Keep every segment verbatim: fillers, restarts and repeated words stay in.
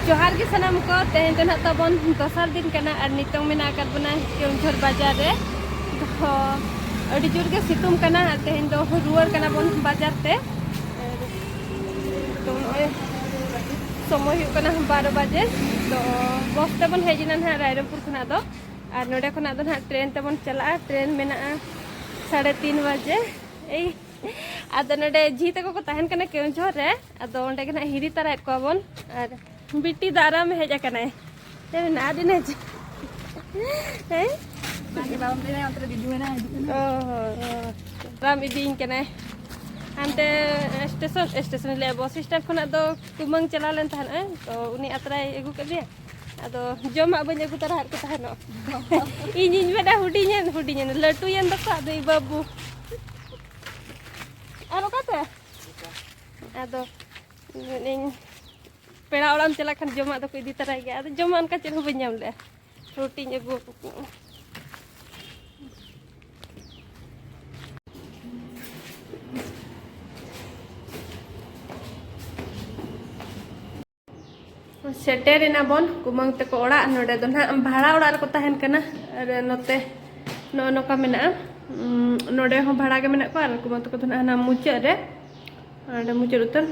ᱡᱚᱦᱟᱨ ᱜᱮ ᱥᱟᱱᱟᱢ ᱠᱚ᱾ ᱛᱮᱦᱮᱧ ᱫᱚ ᱱᱟᱦᱟᱜ ᱛᱟᱵᱚᱱ ᱫᱚᱥᱟᱨ ᱫᱤᱱ ᱠᱟᱱᱟ ᱟᱨ ᱱᱤᱛᱚᱝ ᱢᱮᱱᱟᱜ ᱟᱠᱟᱫ ᱵᱚᱱᱟ ᱠᱮᱣᱚᱱᱡᱷᱚᱨ ᱵᱟᱡᱟᱨ ᱨᱮ᱾ ᱛᱚ ᱟᱹᱰᱤ ᱡᱳᱨ ᱜᱮ ᱥᱤᱛᱩᱝ ᱠᱟᱱᱟ ᱟᱨ ᱛᱮᱦᱮᱧ ᱫᱚ ᱨᱩᱣᱟᱹᱲ ᱠᱟᱱᱟ ᱵᱚᱱ ᱵᱟᱡᱟᱨ ᱛᱮ᱾ ᱛᱚ ᱱᱚᱜᱼᱚᱭ ᱥᱚᱢᱚᱭ ᱦᱩᱭᱩᱜ ᱠᱟᱱᱟ ᱵᱟᱨᱚ ᱵᱟᱡᱮ᱾ ᱛᱚ ᱵᱚᱥ ᱛᱮᱵᱚᱱ ᱦᱮᱡ ᱮᱱᱟ ᱱᱟᱦᱟᱜ ᱨᱟᱭᱨᱚᱝᱯᱩᱨ ᱠᱷᱚᱱᱟᱜ ᱫᱚ, ᱟᱨ ᱱᱚᱰᱮ ᱠᱷᱚᱱᱟᱜ ᱫᱚ ᱱᱟᱦᱟᱜ ᱴᱨᱮᱱ ᱛᱮᱵᱚᱱ ᱪᱟᱞᱟᱜᱼᱟ᱾ ᱴᱨᱮᱱ ᱢᱮᱱᱟᱜᱼᱟ ᱥᱟᱲᱮ ᱛᱤᱱ ᱵᱟᱡᱮ᱾ ᱮᱭ ᱟᱫᱚ ᱱᱚᱰᱮ ᱡᱷᱤ ᱛᱟᱠᱚ ᱠᱚ ᱛᱟᱦᱮᱱ ᱠᱟᱱᱟ ᱠᱮᱣᱚᱱᱡᱷᱚᱨ ᱨᱮ, ᱟᱫᱚ ᱚᱸᱰᱮ ᱜᱮ ᱱᱟᱦᱟᱜ ᱦᱤᱨᱤ ᱛᱟᱨᱟᱭᱮᱫ ᱠᱚᱣᱟ ᱵᱚᱱ᱾ ᱟᱨ ᱵᱤᱴᱤ ᱫᱚ ᱟᱨᱟᱢ ᱦᱮᱡ ᱟᱠᱟᱱᱟᱭ᱾ ᱪᱮᱫ ᱢᱮᱱᱟ, ᱟᱹᱰᱤ ᱱᱟᱡ᱾ ᱦᱮᱸ? ᱚᱱᱟᱜᱮ ᱵᱟᱵᱟᱢ ᱞᱟᱹᱭᱟ, ᱚᱱᱛᱮ ᱨᱮ ᱫᱤᱫᱤ ᱢᱮᱱᱟᱭᱟ, ᱦᱤᱡᱩᱜ ᱠᱟᱱᱟ᱾ ᱚ ᱦᱚᱸ, ᱦᱚᱸ᱾ ᱟᱨᱟᱢ ᱤᱫᱤᱭᱤᱧ ᱠᱟᱱᱟᱭ᱾ ᱦᱟᱱᱛᱮ ᱥᱴᱮᱥᱚᱱ, ᱥᱴᱮᱥᱚᱱ ᱞᱟᱹᱭᱟ, ᱵᱚᱥ ᱥᱴᱮᱱᱰ ᱠᱷᱚᱱᱟᱜ ᱫᱚ ᱠᱩᱢᱟᱹᱝ ᱪᱟᱞᱟᱣ ᱞᱮᱱ ᱛᱟᱦᱮᱱᱚᱜᱼᱟᱭ, ᱛᱚ ᱩᱱᱤ ᱟᱛᱨᱟᱭ ᱟᱹᱜᱩ ᱠᱮᱫ ᱞᱮᱭᱟ᱾ ᱟᱫᱚ ᱡᱚᱢᱟᱜ ᱵᱟᱹᱧ ᱟᱹᱜᱩ ᱛᱟᱨᱟ ᱟᱫ ᱠᱚ ᱛᱟᱦᱮᱱᱚᱜ᱾ ᱤᱧᱤᱧ ᱢᱮᱱᱟ, ᱦᱩᱰᱤᱧᱮᱱ, ᱦᱩᱰᱤᱧᱮᱱ, ᱞᱟᱹᱴᱩᱭᱮᱱ ᱫᱚᱠᱚ, ᱟᱫᱚ ᱤᱧ ᱵᱟᱹᱵᱩ᱾ ᱟᱨ ᱚᱠᱟᱛᱮ? ᱟᱫᱚ ᱢᱮᱱᱮᱫᱟᱹᱧ, ᱯᱮᱲᱟ ᱚᱲᱟᱜ ᱮᱢ ᱪᱟᱞᱟᱜ ᱠᱷᱟᱱ ᱡᱚᱢᱟᱜ ᱫᱚᱠᱚ ᱤᱫᱤ ᱛᱟᱨᱟᱭ ᱜᱮᱭᱟ᱾ ᱟᱫᱚ ᱡᱚᱢᱟᱜ ᱚᱱᱠᱟ ᱪᱮᱫ ᱦᱚᱸ ᱵᱟᱹᱧ ᱧᱟᱢ ᱞᱮᱜᱼᱟ᱾ ᱨᱩᱴᱤᱧ ᱟᱹᱜᱩ ᱟᱠᱚ ᱠᱟᱱᱟ᱾ ᱥᱮᱴᱮᱨ ᱮᱱᱟ ᱵᱚᱱ ᱠᱩᱢᱟᱹᱝ ᱛᱟᱠᱚ ᱚᱲᱟᱜ᱾ ᱱᱚᱰᱮ ᱫᱚ ᱱᱟᱦᱟᱜ ᱵᱷᱟᱲᱟ ᱚᱲᱟᱜ ᱨᱮᱠᱚ ᱛᱟᱦᱮᱱ ᱠᱟᱱᱟ᱾ ᱟᱨ ᱱᱚᱛᱮ ᱱᱚᱜᱼᱚ ᱱᱚᱝᱠᱟ ᱢᱮᱱᱟᱜᱼᱟ᱾ ᱩᱸ, ᱱᱚᱰᱮ ᱦᱚᱸ ᱵᱷᱟᱲᱟ ᱜᱮ ᱢᱮᱱᱟᱜ ᱠᱚᱣᱟ᱾ ᱟᱨ ᱠᱩᱢᱟᱹᱝ ᱛᱟᱠᱚ ᱫᱚ ᱱᱟᱦᱟᱜ ᱦᱟᱱᱟ ᱢᱩᱪᱟᱹᱫ ᱨᱮ, ᱚᱸᱰᱮ ᱢᱩᱪᱟᱹᱫ ᱩᱛᱟᱹᱨ᱾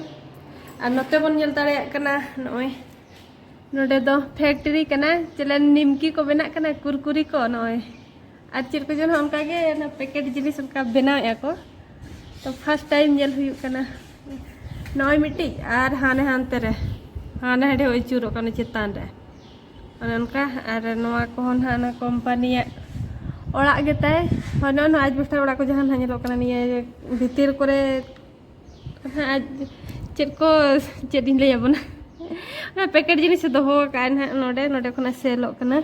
ᱟᱨ ᱱᱚᱛᱮ ᱵᱚᱱ ᱧᱮᱞ ᱫᱟᱲᱮᱭᱟᱜ ᱠᱟᱱᱟ, ᱱᱚᱜᱼᱚᱭ ᱱᱚᱰᱮ ᱫᱚ ᱯᱷᱮᱠᱴᱨᱤ ᱠᱟᱱᱟ, ᱪᱮᱞᱮ ᱱᱤᱢᱠᱤ ᱠᱚ ᱵᱮᱱᱟᱜ ᱠᱟᱱᱟ, ᱠᱩᱨᱠᱩᱨᱤ ᱠᱚ ᱱᱚᱜᱼᱚᱭ, ᱟᱨ ᱪᱮᱫ ᱠᱚᱪᱚ ᱱᱚᱜᱼᱚ ᱱᱚᱝᱠᱟ ᱜᱮ ᱚᱱᱟ ᱯᱮᱠᱮᱴ ᱡᱤᱱᱤᱥ ᱚᱱᱠᱟ ᱵᱮᱱᱟᱣᱮᱫᱼᱟ ᱠᱚ᱾ ᱛᱚ ᱯᱷᱟᱥᱴ ᱴᱟᱭᱤᱢ ᱧᱮᱞ ᱦᱩᱭᱩᱜ ᱠᱟᱱᱟ᱾ ᱱᱚᱜᱼᱚᱭ ᱢᱤᱫᱴᱤᱡ, ᱟᱨ ᱦᱟᱱᱮ ᱦᱟᱱᱛᱮ ᱨᱮ, ᱦᱟᱱᱮ ᱦᱟᱸᱰᱮ ᱟᱹᱪᱩᱨᱚᱜ ᱠᱟᱱᱟ ᱪᱮᱛᱟᱱ ᱨᱮ, ᱚᱱᱮ ᱚᱱᱠᱟ᱾ ᱟᱨ ᱱᱚᱣᱟ ᱠᱚᱦᱚᱸ ᱱᱟᱦᱟᱜ ᱚᱱᱟ ᱠᱳᱢᱯᱟᱱᱤᱭᱟᱜ ᱚᱲᱟᱜ ᱜᱮᱛᱟᱭ᱾ ᱦᱳᱭ, ᱱᱚᱜᱼᱚ ᱱᱚᱣᱟ ᱟᱡᱽᱵᱮᱥᱴᱟᱨ ᱚᱲᱟᱜ ᱠᱚ ᱡᱟᱦᱟᱸ ᱱᱟᱦᱟᱜ ᱧᱮᱞᱚᱜ ᱠᱟᱱᱟ ᱱᱤᱭᱟᱹ ᱵᱷᱤᱛᱤᱨ ᱠᱚᱨᱮ, ᱦᱮᱸ, ᱟᱨ ᱪᱮᱫ ᱠᱚ, ᱪᱮᱫ ᱤᱧ ᱞᱟᱹᱭ ᱟᱵᱚᱱᱟ? ᱚᱱᱟ ᱯᱮᱠᱮᱴ ᱡᱤᱱᱤᱥ ᱮ ᱫᱚᱦᱚ ᱟᱠᱟᱫᱼᱟ ᱱᱟᱦᱟᱜ ᱱᱚᱰᱮ, ᱱᱚᱰᱮ ᱠᱷᱚᱱᱟᱜ ᱥᱮᱞᱚᱜ ᱠᱟᱱᱟ,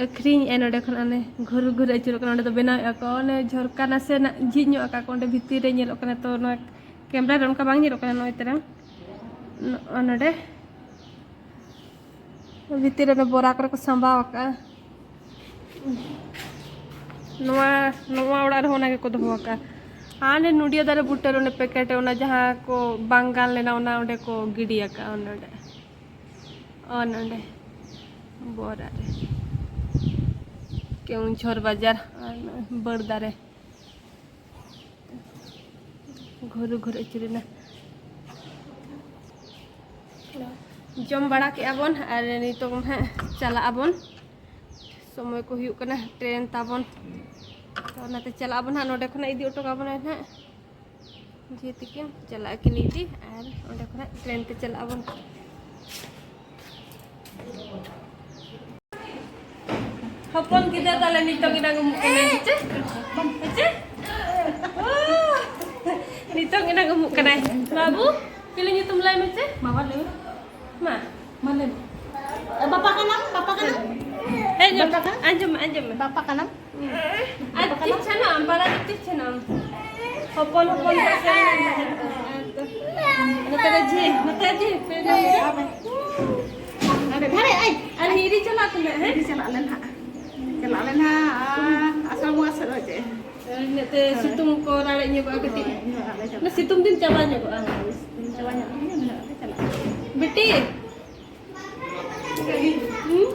ᱟᱹᱠᱷᱨᱤᱧᱮᱜᱼᱟ ᱱᱚᱰᱮ ᱠᱷᱚᱱ᱾ ᱚᱱᱮ ᱜᱷᱩᱨ ᱜᱷᱩᱨ ᱟᱹᱪᱩᱨᱚᱜ ᱠᱟᱱᱟ, ᱚᱸᱰᱮ ᱫᱚ ᱵᱮᱱᱟᱣᱮᱫᱼᱟ ᱠᱚ, ᱚᱱᱮ ᱡᱷᱚᱨᱠᱟ ᱱᱟᱥᱮᱱᱟᱜ ᱡᱷᱤᱡ ᱧᱚᱜ ᱟᱠᱟᱫ ᱠᱚ, ᱚᱸᱰᱮ ᱵᱷᱤᱛᱤᱨ ᱨᱮ ᱧᱮᱞᱚᱜ ᱠᱟᱱᱟ᱾ ᱛᱚ ᱱᱚᱣᱟ ᱠᱮᱢᱨᱟ ᱨᱮ ᱚᱱᱠᱟ ᱵᱟᱝ ᱧᱮᱞᱚᱜ ᱠᱟᱱᱟ, ᱱᱚᱜᱼᱚᱭ ᱛᱟᱨᱟ ᱱᱚᱜᱼᱚ ᱱᱚᱰᱮ᱾ ᱵᱷᱤᱛᱤᱨ ᱨᱮ ᱚᱱᱟ ᱵᱚᱨᱟ ᱠᱚᱨᱮ ᱠᱚ ᱥᱟᱸᱵᱟᱣ ᱟᱠᱟᱜᱼᱟ᱾ ᱱᱚᱣᱟ, ᱱᱚᱣᱟ ᱚᱲᱟᱜ ᱨᱮᱦᱚᱸ ᱚᱱᱟ ᱜᱮᱠᱚ ᱫᱚᱦᱚ ᱟᱠᱟᱜᱼᱟ᱾ ᱦᱟᱱᱮ ᱱᱚᱰᱤᱭᱟ ᱫᱟᱨᱮ ᱵᱩᱴᱟᱹ ᱨᱮ ᱚᱱᱮ ᱯᱮᱠᱮᱴ ᱨᱮ ᱚᱱᱟ ᱡᱟᱦᱟᱸ ᱠᱚ ᱵᱟᱝ ᱜᱟᱱ ᱞᱮᱱᱟ, ᱚᱱᱟ ᱚᱸᱰᱮ ᱠᱚ ᱜᱤᱰᱤ ᱟᱠᱟᱜᱼᱟ, ᱚᱱᱮ ᱚᱸᱰᱮ᱾ ᱚ, ᱱᱚᱰᱮ ᱵᱚᱨᱟ ᱨᱮ ᱠᱮᱣᱚᱱᱡᱷᱚᱨ ᱵᱟᱡᱟᱨ ᱟᱨ ᱱᱚᱜᱼᱚᱭ ᱵᱟᱹᱲᱫᱟ ᱨᱮ ᱜᱷᱩᱨᱩ ᱜᱷᱩᱨᱩ ᱟᱹᱪᱩᱨᱮᱱᱟ᱾ ᱡᱚᱢ ᱵᱟᱲᱟ ᱠᱮᱜᱼᱟ ᱵᱚᱱ ᱟᱨ ᱱᱤᱛᱚᱜ ᱦᱟᱸᱜ ᱪᱟᱞᱟᱜ ᱟᱵᱚᱱ᱾ ᱥᱚᱢᱚᱭ ᱠᱚ ᱦᱩᱭᱩᱜ ᱠᱟᱱᱟ ᱴᱨᱮᱱ ᱛᱟᱵᱚᱱ, ᱛᱚ ᱚᱱᱟᱛᱮ ᱪᱟᱞᱟᱜ ᱟᱵᱚᱱ ᱦᱟᱸᱜ᱾ ᱱᱚᱰᱮ ᱠᱷᱚᱱᱟᱜ ᱤᱫᱤ ᱦᱚᱴᱚ ᱠᱟᱵᱚᱱᱟᱭ ᱦᱟᱸᱜ᱾ ᱡᱮ ᱛᱤᱠᱤᱱ ᱪᱟᱞᱟᱜ ᱟᱹᱠᱤᱱ ᱤᱫᱤ ᱟᱨ ᱚᱸᱰᱮ ᱠᱷᱚᱱᱟᱜ ᱴᱨᱮᱱ ᱛᱮ ᱪᱟᱞᱟᱜ ᱟᱵᱚᱱ᱾ ᱦᱚᱯᱚᱱ ᱜᱤᱫᱟᱹᱨ ᱛᱟᱞᱮ ᱱᱤᱛᱚᱝ ᱮᱱᱟᱝ ᱩᱢᱩᱜ ᱠᱟᱱᱟᱭ, ᱦᱮᱸᱪᱮ? ᱦᱮᱸᱪᱮ? ᱳ! ᱱᱤᱛᱚᱝ ᱮᱱᱟᱝ ᱩᱢᱩᱜ ᱠᱟᱱᱟᱭ᱾ ᱵᱟᱹᱵᱩ, ᱪᱤᱞᱤ ᱧᱩᱛᱩᱢ ᱞᱟᱹᱭ ᱢᱮᱥᱮ? ᱢᱟ, ᱢᱟ ᱞᱟᱹᱭ ᱢᱮ᱾ ᱢᱟ᱾ ᱢᱟ ᱞᱟᱹᱭ ᱢᱮ᱾ ᱮ, ᱵᱟᱯᱟ ᱠᱟᱱᱟᱢ? ᱵᱟᱯᱟ ᱠᱟᱱᱟᱢ? ᱦᱮᱸ, ᱟᱸᱡᱚᱢ, ᱵᱟᱯᱟ ᱠᱟᱱᱟᱢ? ᱟᱸᱡᱚᱢ ᱢᱮ, ᱟᱸᱡᱚᱢ ᱢᱮ᱾ ᱵᱟᱯᱟ ᱠᱟᱱᱟᱢ? ᱟᱨ ᱵᱟᱯᱟ ᱛᱤᱥ ᱠᱟᱱᱟᱢ? ᱪᱷᱟᱱᱟᱢ? ᱵᱟᱨᱟ ᱫᱚ ᱛᱤᱥ ᱪᱷᱟᱱᱟᱢ? ᱦᱚᱯᱚᱱ ᱦᱚᱯᱚᱱ ᱠᱚ ᱥᱮᱱ ᱞᱮᱱ ᱛᱟᱦᱮᱸᱫ ᱠᱚ᱾ ᱟᱨ ᱫᱚ ᱱᱚᱛᱮ ᱨᱮ ᱡᱷᱤ, ᱱᱚᱛᱮ ᱨᱮ ᱡᱷᱤ, ᱯᱮ ᱡᱚᱱ ᱜᱮ᱾ ᱟᱨ ᱦᱤᱨᱤ ᱪᱟᱞᱟᱜ ᱠᱟᱱᱟ, ᱦᱮᱸ? ᱦᱤᱨᱤ ᱪᱟᱞᱟᱜ ᱞᱮ ᱱᱟᱦᱟᱜ᱾ ᱪᱟᱞᱟᱜ ᱞᱮ ᱱᱟᱦᱟᱜ, ᱟᱥᱟᱲ ᱵᱚᱸᱜᱟ ᱥᱮᱫ ᱦᱚᱸ ᱪᱮᱫ? ᱤᱱᱟᱹᱜ ᱛᱮ ᱦᱳᱭ᱾ ᱥᱤᱛᱩᱝ ᱠᱚ ᱨᱟᱲᱮᱡ ᱧᱚᱜᱚᱜᱼᱟ ᱠᱟᱹᱴᱤᱡ᱾ ᱦᱳᱭ, ᱦᱳᱭ, ᱟᱞᱮ ᱪᱟᱞᱟᱜ ᱚᱱᱟ ᱥᱤᱛᱩᱝ ᱫᱤᱱ ᱪᱟᱵᱟ ᱧᱚᱜᱚᱜᱼᱟ᱾ ᱦᱳᱭ, ᱥᱤᱛᱩᱝ ᱪᱟᱵᱟ ᱧᱚᱜ ᱞᱮᱱᱠᱷᱟᱱ ᱱᱟᱦᱟᱜ ᱞᱮ ᱪᱟᱞᱟᱜᱼᱟ᱾ ᱵᱤᱴᱤ, ᱦᱩᱸ?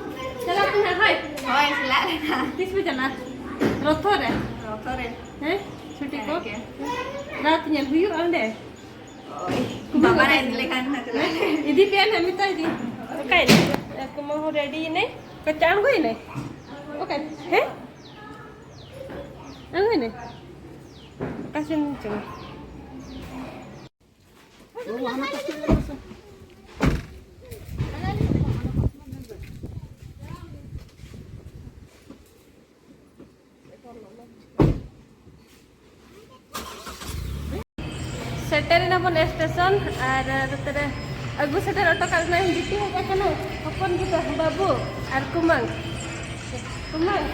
ᱪᱟᱞᱟᱜ ᱠᱟᱱᱟ, ᱦᱳᱭ᱾ ᱦᱳᱭ, ᱪᱟᱞᱟᱜ ᱠᱟᱱᱟ᱾ ᱛᱤᱥ ᱯᱮ ᱪᱟᱞᱟᱜᱼᱟ? ᱨᱚᱛᱷᱚ ᱨᱮ? ᱨᱚᱛᱷᱚ ᱨᱮ᱾ ᱦᱮᱸ? ᱪᱷᱩᱴᱤ ᱠᱚ? ᱦᱮᱸ, ᱜᱮ᱾ ᱨᱟᱛ ᱧᱮᱞ ᱦᱩᱭᱩᱜᱼᱟ ᱚᱸᱰᱮ? ᱦᱳᱭ᱾ ᱠᱩᱢᱟᱹᱝ ᱵᱟᱵᱟ ᱨᱮ ᱚᱠᱟ ᱤᱫᱤ ᱥᱮᱫ? ᱞᱮᱠᱷᱟᱱ ᱱᱟᱦᱟᱜ ᱪᱟᱞᱟᱜ ᱟᱞᱮ᱾ ᱤᱫᱤ ᱯᱮᱭᱟ ᱱᱟᱦᱟᱜ, ᱢᱮᱛᱟᱭ ᱫᱤᱧ᱾ ᱚᱠᱟᱭ ᱱᱟᱭ? ᱠᱩᱢᱟᱹᱝ ᱦᱚᱸ ᱨᱮᱰᱤ ᱮᱱᱟᱭ᱾ ᱚᱠᱟ ᱪᱟ ᱟᱬᱜᱚᱭ ᱱᱟᱭ? ᱚᱠᱟᱭ? ᱦᱮᱸ? ᱟᱬᱜᱚᱭ ᱱᱟᱭ? ᱚᱠᱟ ᱥᱮᱱ ᱪᱚᱝ? ᱥᱮᱴᱮᱨ ᱮᱱᱟ ᱵᱚᱱ ᱥᱴᱮᱥᱚᱱ ᱟᱨ ᱱᱚᱛᱮ ᱨᱮ ᱟᱹᱜᱩ ᱥᱮᱴᱮᱨ ᱦᱚᱴᱚ ᱠᱟᱜ ᱞᱮᱱᱟᱭ ᱵᱤᱴᱤ ᱦᱮᱡ ᱟᱠᱟᱱᱟ, ᱦᱚᱯᱚᱱ ᱜᱤᱫᱟᱹᱨ ᱵᱟᱹᱵᱩ ᱟᱨ ᱠᱩᱢᱟᱹᱝ᱾ ᱠᱩᱢᱟᱹᱝ᱾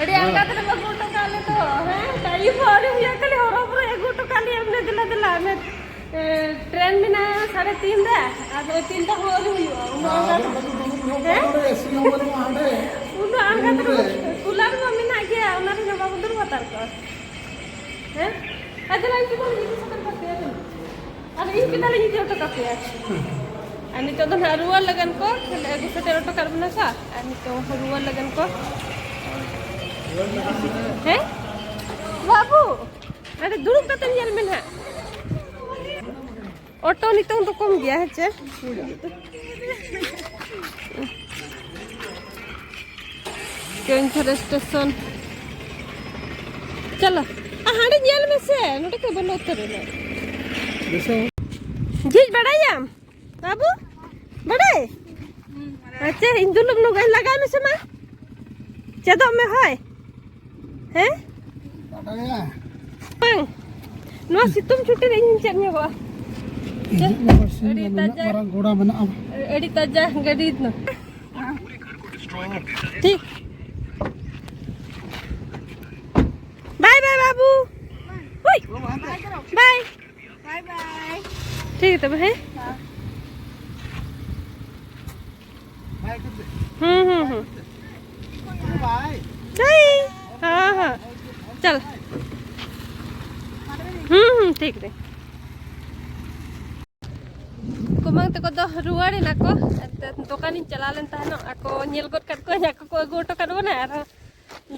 ᱟᱹᱰᱤ ᱟᱞᱜᱟ ᱛᱮᱞᱮ ᱟᱹᱜᱩ ᱦᱚᱴᱚ ᱠᱟᱜ ᱞᱮ ᱫᱚ, ᱦᱮᱸ? ᱴᱟᱭᱤᱢ ᱦᱚᱸ ᱟᱹᱣᱨᱤ ᱦᱩᱭᱩᱜᱼᱟ, ᱠᱷᱟᱹᱞᱤ ᱦᱚᱨᱚ ᱵᱚᱨᱚ ᱟᱹᱜᱩ ᱦᱚᱴᱚ ᱠᱟᱜ ᱞᱮᱭᱟ, ᱢᱟᱱᱮ ᱫᱮᱞᱟ ᱫᱮᱞᱟ, ᱚᱱᱮ, ᱮ, ᱴᱨᱮᱱ ᱢᱮᱱᱟᱜᱼᱟ ᱥᱟᱲᱮ ᱛᱤᱱ ᱨᱮ, ᱟᱫᱚ ᱛᱤᱱ ᱨᱮ ᱦᱚᱸ ᱟᱹᱣᱨᱤ ᱦᱩᱭᱩᱜᱼᱟ᱾ ᱩᱱᱟᱹᱜ ᱟᱞᱜᱟ ᱛᱮ, ᱦᱮᱸ? ᱩᱱᱟᱹᱜ ᱟᱞᱜᱟ ᱛᱮ ᱠᱩᱞᱟᱨ ᱢᱟ ᱢᱮᱱᱟᱜ ᱜᱮᱭᱟ, ᱚᱱᱟ ᱨᱮ ᱵᱟᱵᱚ ᱫᱩᱲᱩᱵ ᱦᱟᱛᱟᱲ ᱠᱚᱜᱼᱟ᱾ ᱦᱮᱸ? ᱟᱫᱚ ᱞᱟᱝ ᱪᱮᱫᱟᱜ ᱤᱧ ᱤᱫᱤ ᱦᱚᱴᱚ ᱠᱟᱯᱮᱭᱟ? ᱟᱫᱚ ᱤᱧ ᱪᱮᱫᱟᱜ ᱤᱧ ᱤᱫᱤ ᱦᱚᱴᱚ ᱠᱟᱯᱮᱭᱟ? ᱟᱨ ᱱᱤᱛᱚᱜ ᱫᱚ ᱱᱟᱦᱟᱜ ᱨᱩᱣᱟᱹᱲ ᱞᱟᱹᱜᱤᱫ ᱠᱚ ᱟᱹᱜᱩ ᱥᱮᱴᱮᱨ ᱦᱚᱴᱚ ᱠᱟᱜ ᱵᱚᱱᱟ ᱥᱟ᱾ ᱟᱨ ᱱᱤᱛᱚᱜ ᱨᱩᱣᱟᱹᱲ ᱞᱟᱹᱜᱤᱫ ᱠᱚ᱾ ᱦᱮᱸ ᱵᱟᱹᱵᱩ, ᱟᱨᱮ ᱫᱩᱲᱩᱵ ᱠᱟᱛᱮ ᱧᱮᱞ ᱢᱮ ᱱᱟᱦᱟᱜ᱾ ᱚᱴᱳ ᱱᱤᱛᱚᱝ ᱫᱚ ᱠᱚᱢ ᱜᱮᱭᱟ ᱦᱮᱸ ᱪᱮ? ᱠᱮᱣᱚᱱᱡᱷᱚᱨ ᱥᱴᱮᱥᱚᱱ᱾ ᱪᱚᱞᱚ, ᱟᱨ ᱦᱟᱸᱰᱮ ᱧᱮᱞ ᱢᱮᱥᱮ, ᱱᱚᱰᱮ ᱠᱷᱚᱡ ᱵᱚᱞᱚ ᱩᱛᱟᱹᱨ ᱮᱱᱟ᱾ ᱡᱷᱤᱡ ᱵᱟᱲᱟᱭᱟᱢ ᱵᱟᱹᱵᱩ? ᱵᱟᱲᱟᱭ? ᱟᱪᱪᱷᱟ, ᱤᱧ ᱫᱩᱞᱩᱵ ᱱᱚᱜᱟᱹᱧ, ᱞᱟᱜᱟᱭ ᱢᱮᱥᱮ ᱢᱟ᱾ ᱪᱮᱫᱚᱜ ᱢᱮ ᱦᱳᱭ᱾ ᱦᱮᱸ? ᱵᱟᱰᱟᱭᱟ᱾ ᱵᱟᱝ᱾ ᱱᱚᱣᱟ ᱥᱤᱛᱩᱝ ᱪᱷᱩᱴᱤ ᱨᱮ ᱤᱧ ᱪᱮᱫ ᱧᱚᱜᱚᱜᱼᱟ? ᱦᱤᱡᱩᱜ ᱢᱮ ᱵᱟᱨᱥᱤᱧ ᱟᱹᱰᱤ ᱜᱟᱱ, ᱩᱱᱟᱹᱜ ᱛᱟᱡᱟ᱾ ᱢᱟᱨᱟᱝ ᱜᱚᱰᱟ ᱢᱮᱱᱟᱜᱼᱟ᱾ ᱟᱹᱰᱤ ᱛᱟᱡᱟ ᱜᱟᱹᱰᱤ ᱫᱚ᱾ ᱴᱷᱤᱠ᱾ ᱵᱟᱭ ᱵᱟᱭ ᱵᱟᱹᱵᱩ᱾ ᱦᱩᱭ᱾ ᱵᱟᱭ᱾ ᱵᱟᱭ ᱵᱟᱭ᱾ ᱴᱷᱤᱠ ᱜᱮᱭᱟ ᱛᱚᱵᱮ, ᱦᱮᱸ? ᱦᱮᱸ᱾ ᱦᱩᱸ, ᱦᱩᱸ, ᱦᱩᱸ᱾ ᱵᱟᱭ᱾ ᱡᱟᱭ᱾ ᱦᱮᱸ, ᱦᱮᱸ᱾ ᱪᱚᱞ᱾ ᱦᱩᱸ, ᱦᱩᱸ, ᱴᱷᱤᱠ ᱨᱮ᱾ ᱠᱩᱢᱟᱹᱝ ᱛᱟᱠᱚ ᱫᱚ ᱨᱩᱣᱟᱹᱲ ᱮᱱᱟ ᱠᱚ᱾ ᱮᱱᱛᱮ ᱫᱚᱠᱟᱱᱤᱧ ᱪᱟᱞᱟᱣ ᱞᱮᱱ ᱛᱟᱦᱮᱱᱚᱜ, ᱟᱠᱚ ᱧᱮᱞ ᱜᱚᱫ ᱠᱟᱫ ᱠᱚᱣᱟᱧ, ᱟᱠᱚ ᱠᱚ ᱟᱹᱜᱩ ᱦᱚᱴᱚ ᱠᱟᱫ ᱵᱚᱱᱟ, ᱟᱨᱦᱚᱸ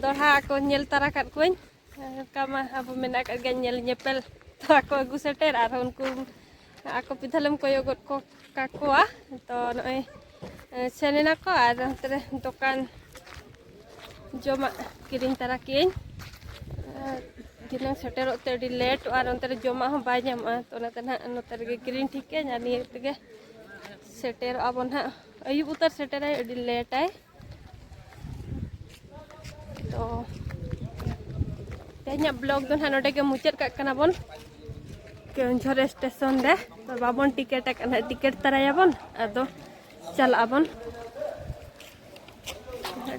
ᱫᱚᱦᱲᱟ ᱟᱠᱚ ᱧᱮᱞ ᱛᱟᱨᱟ ᱠᱟᱫ ᱠᱚᱣᱟᱧ᱾ ᱚᱱᱠᱟ ᱢᱟ ᱟᱵᱚ ᱢᱮᱱᱟᱜ ᱟᱠᱟᱫ ᱜᱮᱭᱟ ᱧᱮᱞ ᱧᱮᱯᱮᱞ᱾ ᱛᱚ ᱟᱠᱚ ᱟᱹᱜᱩ ᱥᱮᱴᱮᱨ, ᱟᱨᱦᱚᱸ ᱩᱱᱠᱩ ᱟᱠᱚ ᱯᱤᱫᱷᱟᱹᱞᱮᱢ ᱠᱚᱭᱚᱜ ᱜᱚᱫ ᱠᱚ ᱠᱟᱠᱚᱣᱟ᱾ ᱛᱚ ᱱᱚᱜᱼᱚᱭ, ᱮ, ᱥᱮᱱ ᱮᱱᱟ ᱠᱚ ᱟᱨ ᱦᱟᱱᱛᱮ ᱨᱮ ᱫᱚᱠᱟᱱ ᱡᱚᱢᱟᱜ ᱠᱤᱨᱤᱧ ᱛᱟᱨᱟ ᱠᱮᱜᱼᱟᱹᱧ᱾ ᱟᱨ ᱫᱷᱤᱱᱟᱹᱝ ᱥᱮᱴᱮᱨᱚᱜ ᱛᱮ ᱟᱹᱰᱤ ᱞᱮᱴᱚᱜᱼᱟ ᱟᱨ ᱚᱱᱛᱮ ᱨᱮ ᱡᱚᱢᱟᱜ ᱦᱚᱸ ᱵᱟᱭ ᱧᱟᱢᱚᱜᱼᱟ᱾ ᱛᱚ ᱚᱱᱟᱛᱮ ᱱᱟᱦᱟᱜ ᱱᱚᱛᱮ ᱨᱮᱜᱮ ᱠᱤᱨᱤᱧ ᱴᱷᱤᱠ ᱠᱮᱜᱼᱟᱹᱧ ᱟᱨ ᱱᱤᱭᱟᱹ ᱛᱮᱜᱮ ᱥᱮᱴᱮᱨᱚᱜᱼᱟ ᱵᱚᱱ ᱱᱟᱦᱟᱜ᱾ ᱟᱹᱭᱩᱵ ᱩᱛᱟᱹᱨ ᱥᱮᱴᱮᱨᱟᱭ, ᱟᱹᱰᱤ ᱞᱮᱴᱟᱭ᱾ ᱛᱚ ᱛᱮᱦᱮᱧᱟᱜ ᱵᱞᱚᱜ ᱫᱚ ᱱᱟᱦᱟᱜ ᱱᱚᱰᱮ ᱜᱮ ᱢᱩᱪᱟᱹᱫ ᱠᱟᱜ ᱠᱟᱱᱟ ᱵᱚᱱ᱾ ᱠᱮᱣᱚᱱᱡᱷᱚᱨ ᱥᱴᱮᱥᱚᱱ ᱨᱮ ᱛᱚ ᱵᱟᱵᱚᱱ ᱴᱤᱠᱤᱴ ᱟᱠᱟᱱᱟ, ᱴᱤᱠᱤᱴ ᱛᱟᱨᱟᱭᱟᱵᱚᱱ, ᱟᱫᱚ ᱪᱟᱞᱟᱜ ᱟᱵᱚᱱ᱾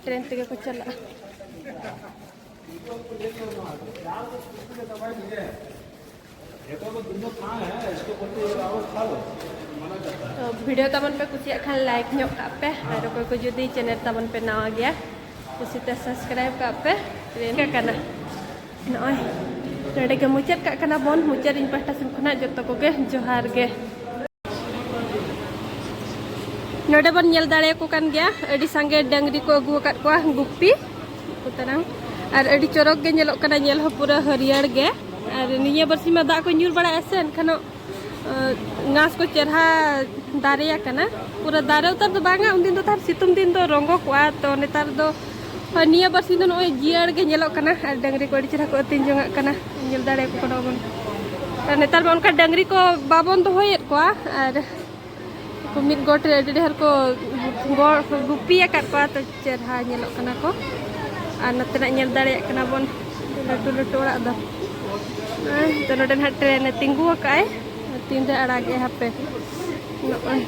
ᱴᱨᱮᱱ ᱛᱮᱜᱮ ᱠᱚ ᱪᱟᱞᱟᱜᱼᱟ᱾ ᱛᱚ ᱵᱷᱤᱰᱤᱭᱳ ᱛᱟᱵᱚᱱ ᱯᱮ ᱠᱩᱥᱤᱭᱟᱜ ᱠᱷᱟᱱ ᱞᱟᱭᱤᱠ ᱧᱚᱜ ᱠᱟᱜ ᱯᱮ, ᱟᱨ ᱚᱠᱚᱭ ᱠᱚ ᱡᱩᱫᱤ ᱪᱮᱱᱮᱞ ᱛᱟᱵᱚᱱ ᱯᱮ ᱱᱟᱣᱟ ᱜᱮᱭᱟ, ᱠᱩᱥᱤᱛᱮ ᱥᱟᱵᱥᱠᱨᱟᱭᱤᱵ ᱠᱟᱜ ᱯᱮ᱾ ᱴᱨᱮᱱ ᱠᱟᱱᱟ ᱱᱚᱜᱼᱚᱭ ᱱᱚᱰᱮ ᱜᱮ ᱢᱩᱪᱟᱹᱫ ᱠᱟᱜ ᱠᱟᱱᱟ ᱵᱚᱱ᱾ ᱢᱩᱪᱟᱹᱫ ᱤᱧ ᱯᱟᱦᱴᱟ ᱥᱮᱱ ᱠᱷᱚᱱᱟᱜ ᱡᱚᱛᱚ ᱠᱚᱜᱮ ᱡᱚᱦᱟᱨ ᱜᱮ᱾ ᱱᱚᱰᱮ ᱵᱚᱱ ᱧᱮᱞ ᱫᱟᱲᱮᱭᱟᱠᱚ ᱠᱟᱱ ᱜᱮᱭᱟ, ᱟᱹᱰᱤ ᱥᱟᱸᱜᱮ ᱰᱟᱹᱝᱨᱤ ᱠᱚ ᱟᱹᱜᱩ ᱟᱠᱟᱫ ᱠᱚᱣᱟ ᱜᱩᱯᱤ ᱠᱚ ᱛᱟᱨᱟᱝ᱾ ᱟᱨ ᱟᱹᱰᱤ ᱪᱚᱨᱚᱠ ᱜᱮ ᱧᱮᱞᱚᱜ ᱠᱟᱱᱟ, ᱧᱮᱞ ᱦᱚᱸ ᱯᱩᱨᱟᱹ ᱦᱟᱹᱨᱭᱟᱹᱲ ᱜᱮ᱾ ᱟᱨ ᱱᱤᱭᱟᱹ ᱵᱟᱨᱥᱤᱧ ᱢᱟ ᱫᱟᱜ ᱠᱚ ᱧᱩᱨ ᱵᱟᱲᱟᱭᱟ ᱥᱮ, ᱮᱱᱠᱷᱟᱱ ᱜᱷᱟᱥ ᱠᱚ ᱪᱮᱨᱦᱟ ᱫᱟᱨᱮ ᱟᱠᱟᱱᱟ᱾ ᱯᱩᱨᱟᱹ ᱫᱟᱨᱮ ᱩᱛᱟᱹᱨ ᱫᱚ ᱵᱟᱝᱟ, ᱩᱱᱫᱤᱱ ᱫᱚ ᱛᱟᱦᱮᱸ ᱥᱤᱛᱩᱝ ᱫᱤᱱ ᱫᱚ ᱨᱚᱸᱜᱚ ᱠᱚᱜᱼᱟ, ᱛᱚ ᱱᱮᱛᱟᱨ ᱫᱚ ᱦᱳᱭ, ᱱᱤᱭᱟᱹ ᱵᱟᱨᱥᱤᱧ ᱫᱚ ᱱᱚᱜᱼᱚᱭ ᱡᱤᱭᱟᱹᱲ ᱜᱮ ᱧᱮᱞᱚᱜ ᱠᱟᱱᱟ ᱟᱨ ᱰᱟᱹᱝᱨᱤ ᱠᱚ ᱟᱹᱰᱤ ᱪᱮᱦᱨᱟ ᱠᱚ ᱟᱹᱛᱤᱧ ᱡᱚᱝᱟᱜ ᱠᱟᱱᱟ, ᱧᱮᱞ ᱫᱟᱲᱮᱭᱟᱠᱚ ᱠᱟᱱᱟ ᱵᱚᱱ᱾ ᱟᱨ ᱱᱮᱛᱟᱨ ᱢᱟ ᱚᱱᱠᱟ ᱰᱟᱹᱝᱨᱤ ᱠᱚ ᱵᱟᱵᱚᱱ ᱫᱚᱦᱚᱭᱮᱫ ᱠᱚᱣᱟ, ᱟᱨ ᱠᱚ ᱢᱤᱫ ᱜᱚᱴ ᱨᱮ ᱟᱹᱰᱤ ᱰᱷᱮᱨ ᱠᱚ ᱜᱚ-, ᱜᱩᱯᱤ ᱟᱠᱟᱫ ᱠᱚᱣᱟ, ᱛᱚ ᱪᱮᱦᱨᱟ ᱧᱮᱞᱚᱜ ᱠᱟᱱᱟ ᱠᱚ᱾ ᱟᱨ ᱱᱚᱛᱮᱱᱟᱜ ᱧᱮᱞ ᱫᱟᱲᱮᱭᱟᱜ ᱠᱟᱱᱟ ᱵᱚᱱ, ᱞᱟᱹᱴᱩ ᱞᱟᱹᱴᱩ ᱚᱲᱟᱜ ᱫᱚ᱾ ᱦᱮᱸ, ᱛᱚ ᱱᱚᱰᱮ ᱱᱟᱦᱟᱜ ᱴᱨᱮᱱ ᱮ ᱛᱤᱸᱜᱩ ᱟᱠᱟᱫᱼᱟᱭ, ᱛᱤᱱᱨᱮ ᱟᱲᱟᱜᱮ ᱦᱟᱯᱮ ᱱᱚᱜᱼᱚᱭ᱾